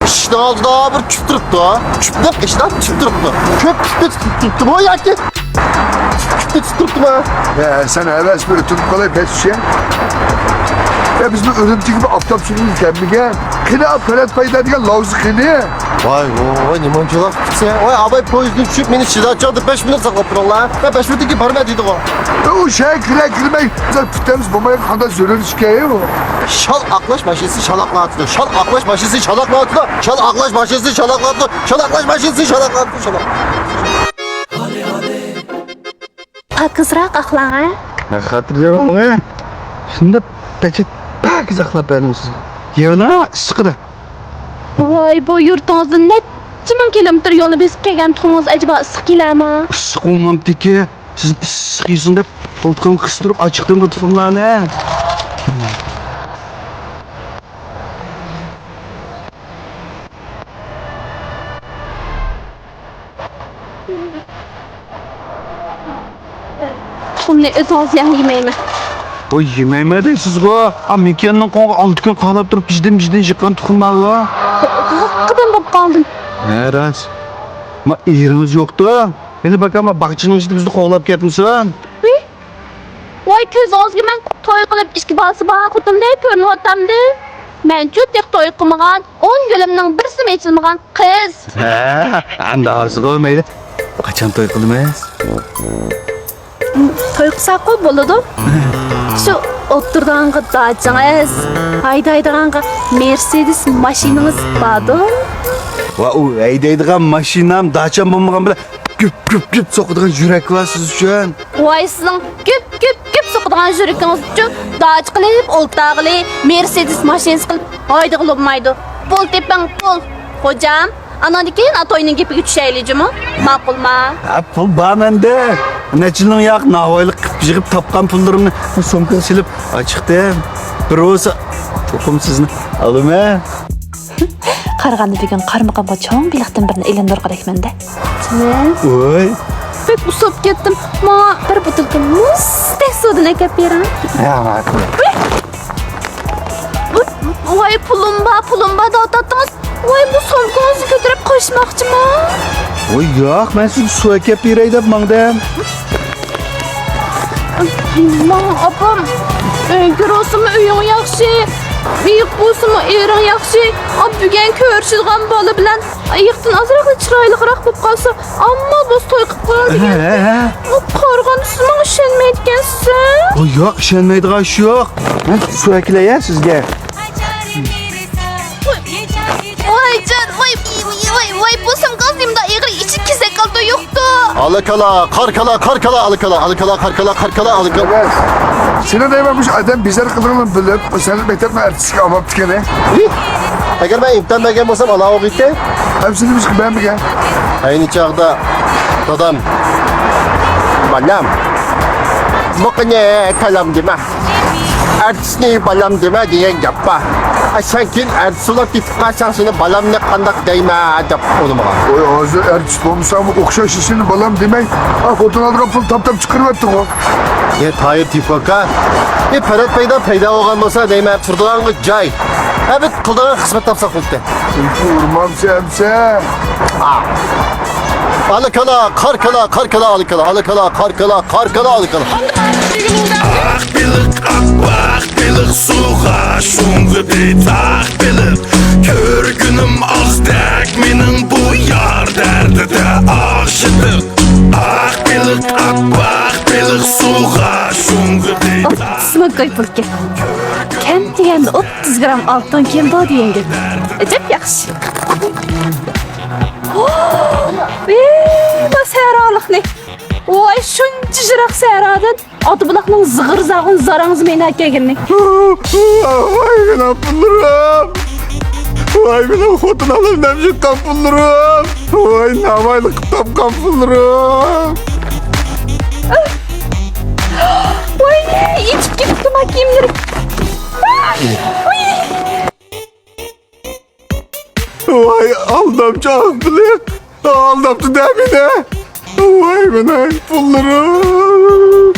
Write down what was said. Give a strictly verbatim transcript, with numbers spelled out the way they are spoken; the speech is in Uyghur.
ئىشىكنىڭ ئالدىدا بىر كۈپ تۇرۇپتۇ. كۈپنى قېشىدا كۈپ تۇرۇپتۇ. كۈپ كۈپنى تۇتۇپتۇمۇ ياكى كۈپنى تۇتۇپتۇمۇ؟ ھە، سەن ھەۋەس بىر ئۆتۈنۈپ قالاي، بەس چۈشە. يا، بىز بۇ ئۈرۈمچىگە بىر ئاپتاپ سۈرىمىز كەلمىگەن. قېنى، ئا، پەرەت پەيدا دېگەن لاۋزا قېنى؟ ۋاي، ۋاي، ۋاي، نېمانچىلار كۈتسە. ۋاي، ئاباي پويىزدىن چۈشۈپ، مېنى شىداچاغ دەپ بەش مىنۇت ساقلاپ تۇرۇڭلار. مەن بەش مىنۇتتىن كېيىن بارىمەن دېدىغۇ. ئۇ شەي كىرە كىرمەي، بىز پۈتەمىز بولمايدىغان قانداق زۆرۈر ئىش ئىكەن ئۇ. شال ئاقلاش ماشىنىسى شالاقلاتىدۇ. شال ئاقلاش ماشىنىسى شالاقلاتىدۇ. شال ئاقلاش ماشىنىسى شالاقلاتىدۇ. شال ئاقلاش ماشىنىسى شالاقلاتىدۇ. شال ئاقلاش. پاكىزراق ئاقلاڭ، ھە؟ نە خاتىرجەم بولۇڭ، ھە؟ شۇنداق پەچەت پاكىز ئاقلاپ بەردىم سىزگە. يەۋلا ئىسسىقىدا. ۋاي، بۇ يۇرتىڭىزدىن نەچچە مىڭ كىلومېتىر يولنى بېسىپ كەلگەن تۇخۇمىڭىز ئەجەبا ئىسسىق كېلەرمۇ؟ ئىسسىق بولمامتىكى. سىز ئىسسىق يېسۇن دەپ قولتۇقۇمغا قىستۇرۇپ ئاچىقتىم بۇ تۇخۇملارنى. تۇخۇمنى ئۆزىڭىز يەڭ، يېمەيمەن. ۋوي، يېمەيمەن دەيسىزغۇ. ئا، مېكىياننىڭ قوڭىغا ئالتە كۈن قالاپ تۇرۇپ، بىزدىن بىزدىن يىغقان تۇخۇملارغۇ. قىدىن بولۇپ قالدىم. ھە، راست. ما ئېرىڭىز يوقتۇ. ھېلى باكا ما باغچىنىڭ ئىچىدە بىزنى قوغلاپ كەتمىسۇن. ۋاي، كۆزىڭىزگە مەن توي قىلىپ ئىككى بالىسى بار خوتۇندەك كۆرۈنۈۋاتامدىم؟ مەنچۇ تېخى توي قىلمىغان، ئون گۈلۈمنىڭ بىرسىمۇ ئېچىلمىغان قىز. ھە، ئەمدى ھازىرغۇ مەيلى. قاچان توي قىلىمىز؟ توي قىلساققۇ بولىدۇ. شۇ ئولتۇرىدىغانغا داچىڭىز، ھەيدەيدىغانغا مېرسېدېس ماشىنىڭىز باردۇ. ۋا، ئۇ ھەيدەيدىغان ماشىنام، داچام بولمىغان بىلەن گۈپ، گۈپ، گۈپ سوقىدىغان يۈرەك بار سىز ئۈچۈن. ۋاي، سىزنىڭ گۈپ، گۈپ، گۈپ سوقىدىغان يۈرىكىڭىز ئۈچۈن داچا قىلىپ، ئولتۇرغىلى، مېرسېدېس ماشىنىسى قىلىپ ھەيدىگىلى بولمايدۇ. پۇل تېپىڭ، پۇل. خوجام، ئاناندىن كېيىن ئاتاينىڭ گېپىگە چۈشەيلى جۇمۇ. ماقۇلما؟ ھە، پۇل بار مەندە. نەچچە يىلنىڭ ياق ناۋايلىق قىلىپ يىغىپ تاپقان پۇللىرىمنى سومكىغا سېلىپ ئاچىقتىم. بىر بولسا چوقۇم سىزنى ئالىمەن. قارىغاندا بۈگۈن قارمىقىمغا چوڭ بېلىقتىن بىرنى ئېلىندۇرغۇدەكمەن-دە. چىمەن. ۋوي. بەك ئۇسساپ كەتتىم. ماڭا بىر بوتۇلكا مۇزدەك سودىنى ئەكەپ بېرىڭ. ھە، ماقۇل. ۋاي، پۇلۇم بار، پۇلۇم بار دەۋاتاتتىڭىز. ۋاي، بۇ سومكىڭىزنى كۆتۈرۈپ قاچماقچىما؟ ۋوي، ياق، مەن سىزگە سۇ ئەكەپ بېرەي دەپ ماڭدىم. ماڭ ئاپام، ئۆڭكۈر بولسىمۇ ئۆيۈڭ ياخشى، مېيىق بولسىمۇ ئېرىڭ ياخشى. ئا، بۈگۈن كۆرۈشىدىغان بالا بىلەن ئېيىقتىن ئازراقلا چىرايلىقراق بولۇپ قالسا، ئامما بولسا توي قىلىپ قويۇڭ دېگەن. ھە، ھە، ھە. قارىغاندا سىز ماڭا ئىشەنمەيدىكەنسىز. ئۇ ياق، ئىشەنمەيدىغان ئىش يوق. ھە، سۇ ئەكېلەي ھە سىزگە. ۋايجان، ۋاي، ۋاي، ۋاي، ۋاي، بۇ سومكىڭىز نېمىنداق ئېغىر، ئىچىدە كېسەك كالتا يوقتۇ؟ ئالا كالا، قار كالا، قار كالا، ئالا كالا، ئالا كالا، قار كالا، قار كالا، ئالا كالا. سېنى دەيمەن، مۇشۇ ئادەم بىزار قىلىدىغىنىنى بىلىپ، سەن مەكتەپنىڭ ئارتىسلىقى ئالماپتىكەن. ئەگەر مەن ئىمتىھان بەرگەن بولسام، ئالاۋۇ ئىدى. ھەم سېنى بىر ئىشقا بەرمىگەن. ئەينى چاغدا دادام بالام، بۇقىنى كالام دېمە، ئارتىسنى بالام دېمە دېگەن گەپ بار. ئە، سەن كېيىن ئارتىس بولۇپ كېتىپ قالساڭ، سېنى بالامنى قانداق دەيمەن دەپ ئويلىمىغان. ۋاي، ھازىر ئارتىس بولمىساڭمۇ ئوخشاش ئىشنى بالام دېمەي، ئا، خوتۇن ئالىدىغان پۇل تاپ-تاپ چىقىرىۋەتتىڭغۇ. يا تايىر تېفىكا، ئى پەرەت پەيدا پەيدا بولغان بولسا دەيمەن، تۇرىدىغانغا جاي. ئەبەت قىلىدىغان خىزمەت تاپساق بولدى. ئۇرمامسەن ئەمسە؟ ئالا كالا، قار كالا، قار كالا، ئالا كالا، ئالا كالا، قار كالا، قار كالا، ئالا كالا. ئاق بېلىق، ئاپئاق بېلىق سۇغا شۇڭغۇدى تاق بېلىق. كۆرگۈنۈم ئاقتەك مېنىڭ بۇ يار دەردىدە ئاغشىتىپ. ئاق بېلىق، ئاپئاق بېلىق سۇغا شۇڭغۇدى تاق. سموكاي پۇلكە. كەم دېگەندە ئوتتۇز گرام ئالتۇن كىيىم بار دېگەن گەپ. ئەجەب ياخشى. ۋىي، بۇ سەھرالىقنى. ۋاي، شۇنچە يىراق سەھرادىن ئاتا بۇلاقنىڭ زىغىر زاغۇن زاراڭزا مېنى ئەكەلگىنى. ۋاي مېنىڭ پۇللىرىم. ۋاي مېنىڭ خوتۇن ئالىمدىن يىغقان پۇللىرىم. ۋاي ناۋايلىق تاپقان پۇللىرىم. ۋاي، ئېچىپ كېتىپتۇ ما كىيىملىرى. ۋاي، ئالدامچى ئاق بېلىق. ئالداپتۇ دە مېنى. ۋاي مېنىڭ پۇللىرىم.